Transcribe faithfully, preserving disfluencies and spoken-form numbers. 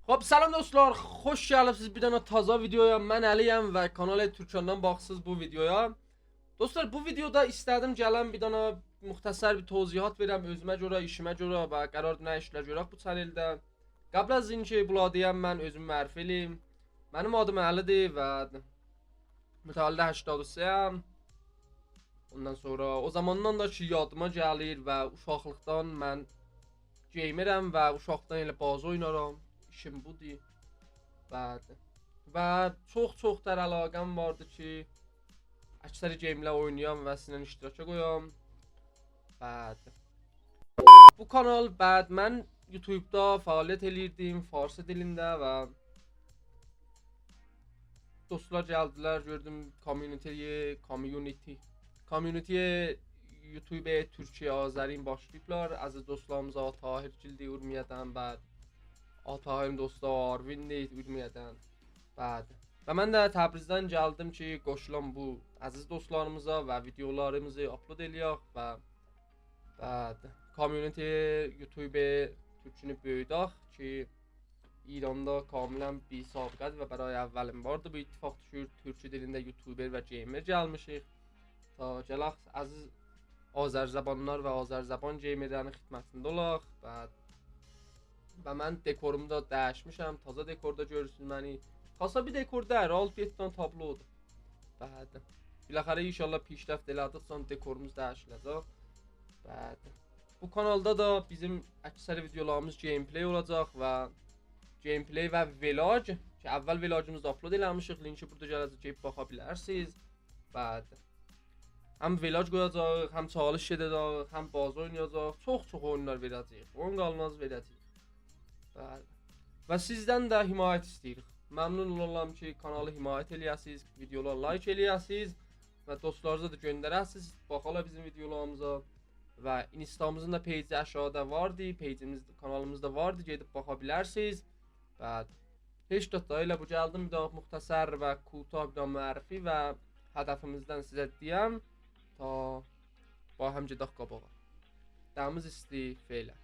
خب، سلام دوستلار، خوش گلیبسیز بیر دنه تازا ویدیویا. من علی‌یم و کانال تورکاندان باخیسیز بو ویدیویا. دوستلار، بو ویدیودا ایسته‌دیم گلم بیر دنه مختصر بیر توضیحات وئرم اؤزومه گؤره، ایشیمه گؤره و قرار نه ایشلر گؤرک بو چنلده. قبل از اینکه بولا دئیم، من اؤزومو معرفی ائله‌ییم. منیم آدیم علی‌دیر و متولد هشتاد و سه ام. اوندان سونرا او زاماندان دا کی یادیما گلیر و اوشاقلیقدان من گیمرم و اوشاقلیقدان ائله بازی اوینارام. ایشیم بودور. بعد و چوخ چوخ تر علاقه‌م واردی کی اکثر گیملر اوینایام و سیزینله اشتراکا قویام. بعد بو کانال، بعد من یوتیوبدا فعالیت ائلیردیم فارسی دیلینده و دوستلار گلدیلر، گؤردوم کامیونیتی، کامیونیتی، کامیونیتی یوتیوب تورکی آذرین باشلاییبلار. عزیز دوستلاریمیز آقا طاهرگیلدی اورمیه‌دن، بعد آقا طاهرین دوستو آرویندی اورمیه‌دن. بعد و من ده تبریزدن گلدیم کی قوشولام بو عزیز دوستلاریمیزا و ویدیولاریمیزی آپلود ائلیک و بعد کامیونیتی یوتیوب تورکونو بؤیودک کی ایراندا کاملاً بی‌سابقه‌دیر و برای اولین باردیر بو اتفاق دوشور. تورکی دیلینده یوتیوبر و گیمر گلمیشیک. تا گلک عزیز آذرزبانلار و آذرزبان گیمرلرین خدمتینده اولاق. و، و من دکورومو دا دییشمیشم، تازا دکوردا گؤرورسونوز منی. خاصا بیر دکور دئییل، آلت-یئددی دنه تابلودور. بعد بالاخره انشاءالله پیشرفت ائله‌دیک، سونرا دکوروموز دییشیله‌جک. بعد بو کانالدا دا بیزیم اکثر ویدیولاریمیز گیم‌پلی اولاجاق و گیم‌پلی و ولاگ کی اول ولاگیمیزی آپلود ائله‌میشیک، لینکی بورادا گله‌جک، گئدیب باخا بیلرسینیز. بعد هم ولاگ قویاجاغیق، هم چالش گئده‌جک، هم بازی اوینایاجاق. چوخ چوخ اویونلار وئره‌جه‌ییک. اویون قالماز وئره‌جه‌ییک. بلی. و سیزدن ده حمایت ایسته‌ییریک. ممنون اولارام کی کانالی حمایت ائله‌یه‌سینیز، ویدیولاری لایک ائله‌یه‌سینیز و دوستلارینیزا دا گؤندره‌سینیز، باخالار بیزیم ویدیولاریمیزا. و اینستامیزین دا پیجی آشاغیدا واردی، پیجیمیز، کانالیمیز دا واردی، گئدیب باخا بیلرسینیز. بعد هئچ زاد دا، ائله بو گلدیم بیر دنه مختصر و کوتاه بیر دنه معرفی و هدفیمیزدن سیزه دئیم. تا باهم گئدک قاباغا. دمیز ایستی، فعلاً.